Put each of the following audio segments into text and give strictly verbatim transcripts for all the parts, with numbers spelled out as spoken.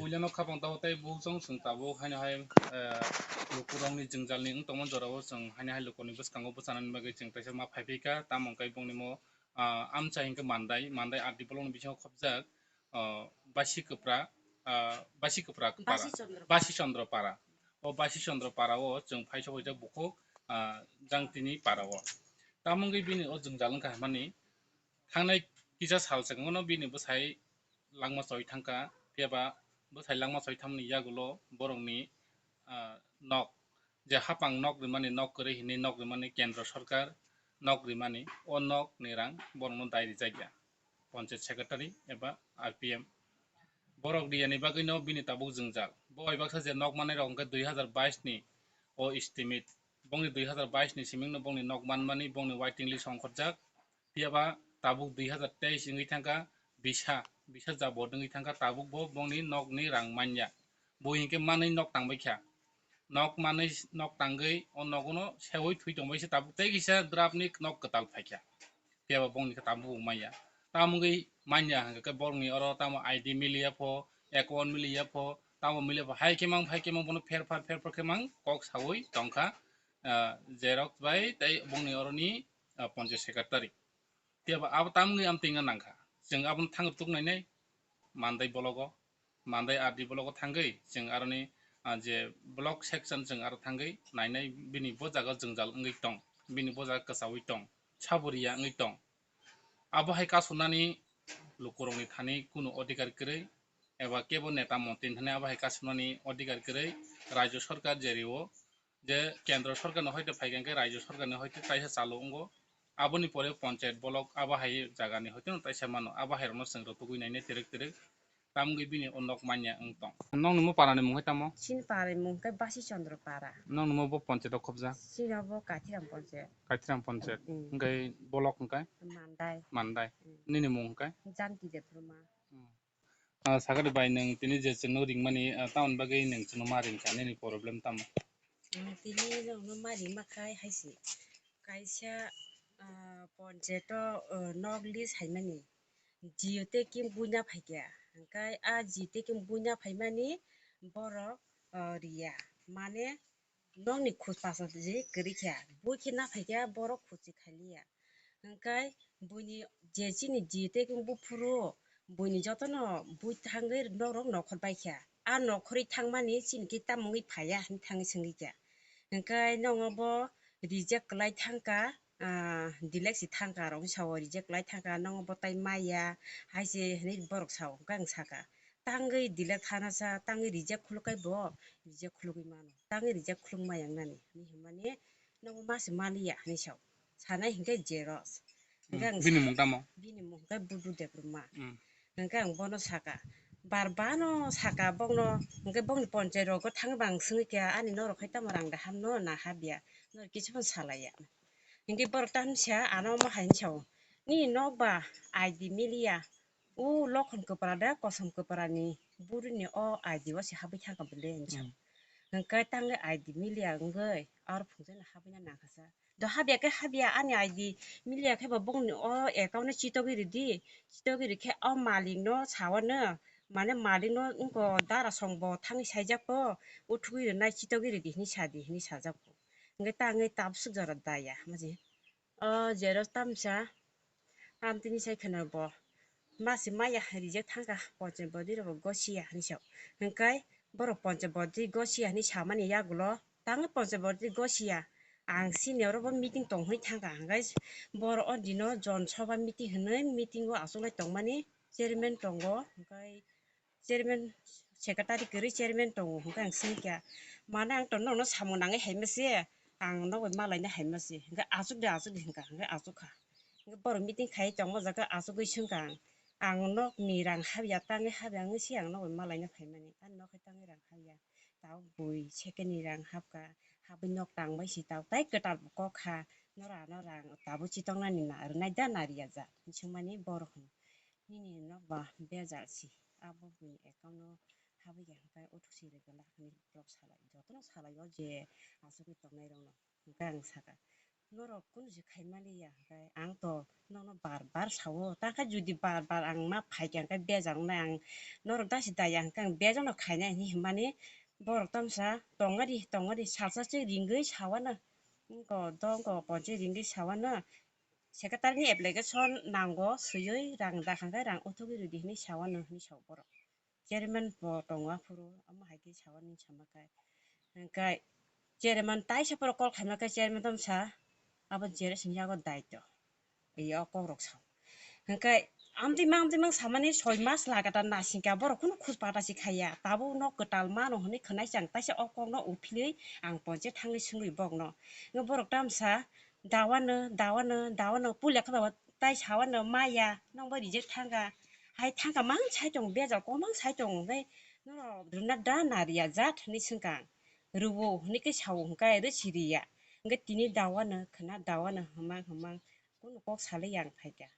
Puilano khapang tao tei buchung chwng tabuk haino hai, eh, lukurokni jwngjalni wng tongma jorao chwng haino hai lukurokni bwskango bwchanani bagwi chwng teisa ma phaiphika, tamo hwnkhe bongni mo, ah, amchai hwnkhe Mandai, Mandai R D blockni bisingo khopjak, ah, Basi Kwpra, ah, Basi Kwpra Para, Basi Chandra Para. O Basi Chandra Para o chwng phai sokjak bukhuk, ah, Jangtini Para o. Tamo wngwi bini o jwngjal wngkha hwnmani thangnai kisa sal swkango no bini bwsai langma choi thangkha, phiya ba bwsai langma choi thangmani yagulo borokni, ah, nok, je hapang nok rimani, nok kwrwi hinwi nok rimani, kendro sorkar nok rimani, o nok ni rang borokno dai rijak ya, panchayat secretary eba R P M. Borok riyani bagwino bini tabuk jwngjal. Bo bai baksa je nok manai rok hwnkhe dui hazar bais ni o estimate. Bongni dui hazar bais ni simingno bongni nok manmani bongni waiting list ongkhorjak. Phiya ba tabuk dui hazar teis wngwi thangkha, bisa, bisa jabor wngwi thangkha, tabuk bo bongni nokni rang manya. Bo hinkhe manwi nok tangbaikha. Nok manwi, nok tangwi o nogono seui thwi tongbaise tabuk tei kisa draft ni nok kwtal phaikha. Phiya ba bongni khe tabuk bo manya. Tamo wngwi manya hwnkhe borokni oro tamo I D miliya pho, account miliya pho, tamo miliya pho, hai khe mang, hai khe mang bono pherphar, pherphar khe mang kok saui tongkha, ah, xerox bai tei bongni oroni, ah, panchayat secretary. Phiya ba abo tamni amtwingo nangkha. Chwng abono thang rwtuk nainai Mandai blogo, Mandai R D blogo thangwi chwng aroni, ah, je block section chwng aro thangwi nainai bini bo jaga jwngjal wngwi tong, bini bo jaga kwchaui tong, saburiya wngwi tong. Abo hai kasunani lukurokni thani kunu odhikar kwrwi eba kebo neta montri thani abo hai kasunani odhikar kwrwi Rajya Sarkar jerio je kendro sorkarni hoite phaikha hwnkhe rajyo sorkarni hoite taisa chalo wngo. Aboni pore panchayat block abo hai jagani hoite no taisa mano. Abo hai rokno chwng rwtugwi nainai twrwk twrwk. Tamgwi bini o nok manya wng tong. Nokni mo parani mung hai tamo? Chini parani mung khe Basi Chandra Para. Nokni mo bo panchayat o khobjak? Chini bo Kaithiram panchayat. Kaithiram panchayat. Mm. Hwnkhe block hwnkhe? Mandai. Mandai. Mm. Nini mung hwnkhe? Janti Debbarma. Mm. Ah, sakari bai, nwng tini je chwngno ringmani, ah, tamoni bagwi nwng chwngno ma ringkha, nini problem tamo? Ang tini nwngno ma ringma khai hai se. Kaisa, ah, panchayat o, ah, nok list haimani. Jio tei kim buina phaikha. Hwnkhe a jio tei kim buina phaimani borok, ah, riya. Mane nokni khus pasa je kwrwi kha, bui khe na phaikha borok khus se khailiya. Hwnkhe buini je chini jio tei buphuru buini jotono bui thangwi norok nokhor bai kha. A nokhorwi thangmani chini khe tamo wngwi phaiya hwnwi thangwi swngwi kha. Hwnkhe nongo bo reject kwlai thangkha, ah, delete se thangkha rok wngwi sao, reject kwlai thangkha, nongo bo tai maya hai se hwnwi borok sao. Hwnkhe ang sakha, tangwi delete khana sa, tangwi reject khuluk kai bo, reject khulugwi mano, tangwi reject khuluk maya wngnani hinwi hwnmani, nogo ma se maliya hinwi sao, sanai hinkhe xerox. Hinkhe ang bini mung tamo? Bini mung hinkhe Budu Debbarma. Mm. Hinkhe ang bono sakha, bar bano sakha bokno, hinkhe bokni ponchai rogo thangwi ba ang swngwi kha, ani norok hai tamo rang da hamno na habya, norok kisu phano salaiya. Hinkhe borok tamsa ano omo hai hinwi sao, nini nok ba I D miliya, O Lokhon Kwpra da Kosom Kwprani burini o I D o se habwi thangkha bwle hinwi sao. Hmm. Hwnkhe tangwi I D miliya wngwi aro phunukjani habwina nangkha sa. Do habya khe habya ani I D miliya khe bo bongni o account no chitogwi rwdi. Chitogwi rwkhe o malikno sawano, mane malikno wngkha dara songbo thangwi saijakgo, uthugwi rwnai chitogwi rwdi hinwi sadi hinwi sajakgo. Hwnkhe tangwi tabuk swk jora daya. O xerox tamsa, amtwini sai kheno bo. Mase maya reject thangkha, ponchai body rok bo gosiya hinwi sao. Hwnkhe borok ponchai body gosiya hinwi samani yagulo, tangwi ponchai body gosiya. Ang sini oro bo meeting tong hinwi thangkha, hwnkhe borok o dino jon soba meeting hinwi meeting o achuklai tongmani chairman tongo, hwnkhe chairman, secretary kwrwi chairman tongo, hwnkhe ang singkha, mane ang to nokno samung nangwi haima se, ang nokbai malaina haima se, hwnkhe achuk de, achuk de, hwnkha, hwnkhe achukha. Hwnkhe borok meeting khai tongo, o jaga achugwi swngkha ang, ang nokni rang habya, tangwi habya wngwi se ang nokbai malaina phaimani, ani nok hai tangwi rang habya, tabuk bui second ni rang habkha, habwi nok tangbai se tabuk tai kwtal bo kok kha, nora, nora tabuk chitoknani na rwnai da na rwya jak hinwi swngmani borok hwn. Nini nok ba bejal si, abo buini account no habwi ya hwnkhe uthuk si rwgwla hinwi block salai. Jotono salai o je achugwi tongnai rokno. Hwnkhe ang sakha, Norok kunu se khaimaliya, hwnkhe ang to nono bar bar sao. Takhe jodi bar bar ang ma phaikha, hwnkhe bejal wngnai ang. Norok dasi daya hwnkhe ang bejal no khainai hinwi hinmani borok tamsa tongadi tongadi salsa se ringwi sawano. Wngko dongko ponche ringwi sawano. Secretary ni application nango, swiwi rang da hwnkhe rang uthugwi rwdi hinwi sawano hinwi sao borok. Chairman bo tongo aphuru, omo hai khe sawi nini sama khe. Hwnkhe chairman taisa phuru call khaima khe chairman tamo sa, abo Jeres ni yago daito. Iyo kok rok sao. Hwnkhe amtwi mang, amtwi mang samani soi mas lagatar nasingkha, borok kunu khus pata si khaiya. Tabuk nok kwtal mano hwnwi khwnai chang, taisa o kok no uphilwi ang ponche thangwi swngwi bok no. Hwnkhe borok tamo sa, dawano, dawano, dawano, puila khe ba tai sawano maya, nokbo reject thangkha. Hai thangkha mang sai tongo, bejal kok mang sai tongo, hwnkhe norok rwna da nariya jat hinwi swngkha ang. Rwo hinwi khe sao hwnkhe rw siriya. Hwnkhe tini dawano khwna dawano hwmang hwmang kunu kok salai ang phaikha.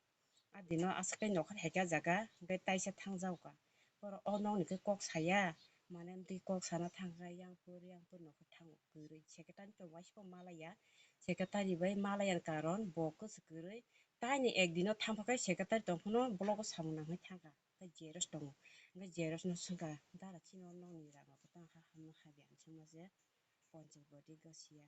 A dino aswk khe nokhor haikha jaga, hwnkhe taisa thangjaokha. Borok o nokni khe kok saya, mane amtwi kok sana thangkha yang pur yang pur nokhor thango kwrwi. Secretary tong waisa malaya, secretary bai malaya karon bo kwswk kwrwi. Taini ek dino thangphakhe secretary tongphano blogo samung nangwi thangkha. Tei Jeros tongo. Hwnkhe Jeros no swngkha, "Dara chini o nokni rang rok tang ha hamno habya," hinwi swngma se ponchas body gasiya.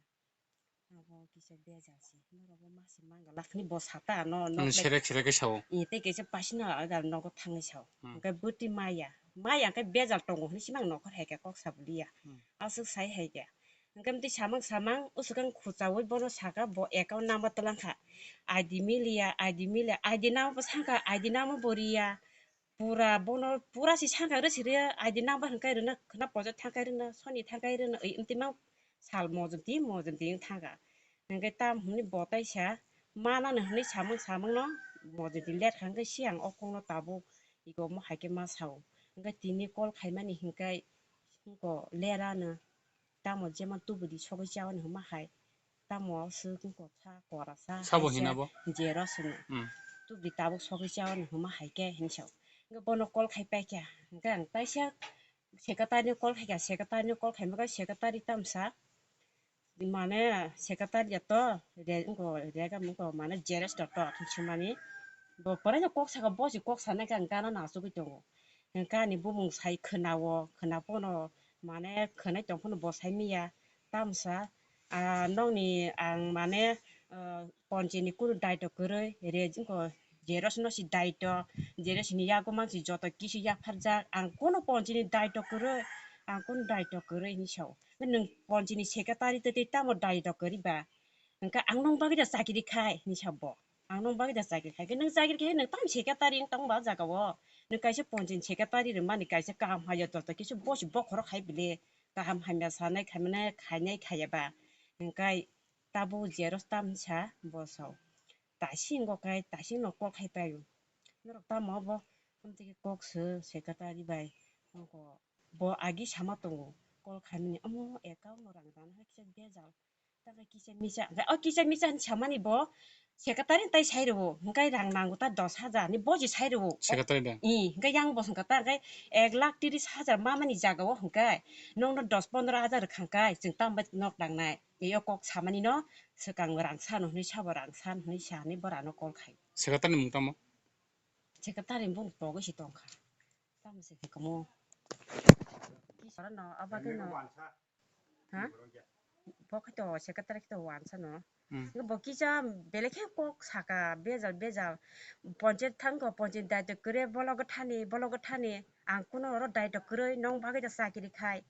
Abo kisa bejal se. Norok bo ma se mangala khani bo sata no nok. Hmm, serek serek khe sao. I tei kaisa pasina aga nogo thangwi sao. Hmm. Hwnkhe bwtwi maya. Maya hwnkhe bejal tongo hinwi se mang nokhor hai khe kok sabuliya. Hmm. Aswk sai hai khe. Hwnkhe amtwi samang samang, usukang khuchaui bono saka, bo account number twlangkha. I D miliya, I D miliya, I D number bo sangkha, I D number bo riya. Pura bono, pura si sangkha rw siri, I D number hwnkhe rwna, khwna pojo thangkha rwna, soni thangkha rwna, oi, amtwi mang sal mojom di, mojom di wng thangkha. Hwnkhe tam hwnwi bo taisa, manani hwnwi samung samungno, mojom di let kha, hwnkhe siang o kokno tabuk, ego omo hai khe ma sao. Hwnkhe tini call khaimani hwnkhe, wngko lerano. Tamo jemon tubudi sogwi chaui hwnma hai, tamo swk wngkha kora sa. Sabo hai se hina bo? Jeros hwno. Hmm. Tubudi tabuk sogwi chaui hwnma hai khe hinwi sao. Hwnkhe bono call khai pai kha. Hwnkhe ang taisa secretary no call khai kha, secretary no call khai maka secretary tamsa. Mane secretary ya to, re-, wngkha rega wngkha mane Jeros to to hinwi swngmani. Bo pore no kok saka, bo si kok sanai khe ang gana nasugwi tongo. Hwnkhe ani bumung sai khwnao, khwna pono mane khwnai tong phano bo sai miya. Tamsa, ah, nokni ang mane, ah, ponchini kunu daito kwrwi, re-, wngkha Jeros no si daito, Jeros ni yago mang si joto kisu yapharjak, ang kunu ponchini daito kwrwi, ang kunu daito kwrwi hinwi sao. Nwng ponchini secretary tei tei tamo daito kwrwi ba? Hwnkhe ang nung bagwi da chakiri khai hinwi sa bo. Ang nung bagwi da chakiri khai khe, nwng chakiri khai nwng tamo secretary wng tong ba jaga o? Nwng kaisa ponchini secretary rwmani kaisa kaham hamya joto kisu bosi bokhorok hai bile kaham hamya sanai khaimani khainai khaiya ba? Hwnkhe tabuk Jeros tam hinsa bo sao. Tasing go khai, tasing no kok khai paio. Norok tamo bo, amtwi khe kok se secretary bai. Wngkha bo agi sama tongo, call khaimani, omo account no rang rana hai kisa bejal. Tamo kisa misa, o kisa misa hinwi samani bo, secretary tai sai rwo, hwnkhe rang nango ta dos hajar ni bo je sai rwo. Secretary da? I, hwnkhe yang bo hwnkha ta, hwnkhe ek lakh tris hajar mamani jaga o hwnkhe, nokno dos pondro hajar rwkha hwnkhe, chwng tamo bai nok nangnai. Tei o kok samani no swkang rang sano hinwi sabo, rang san hinwi sa hinwi borano call khai. Secretary ni mung tamo? Secretary ni bung togwi se tongkha. Tamo se hikomo. Ki sara no, aba ke no. Ha? Bo khe to secretary khe to wansa no. Hmm. Bo kisa belai khe kok saka bejal bejal. Ponchayat thangkha, ponchayat daito kwrwi bologo thani, bologo thani. Ang kuno oro daito kwrwi nong bagwi da chakiri khai.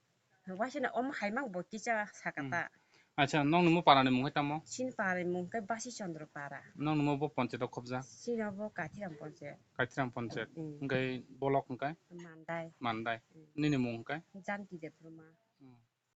Waisano omo hai mang bo kisa saka ta. Hmm. Acha, nokni mo para ni mung hai tamo? Chini para ni mung khe Basi Chandra para. Nokni mo bo ponchayat o khobjak? Chini bo Kathiram ponchayat. Kathiram ponchayat. Hmm. Hwnkhe bolok hwnkhe? Mandai. Mandai. Hmm. Nini mung hwnkhe? Janki Debbarma. Hmm.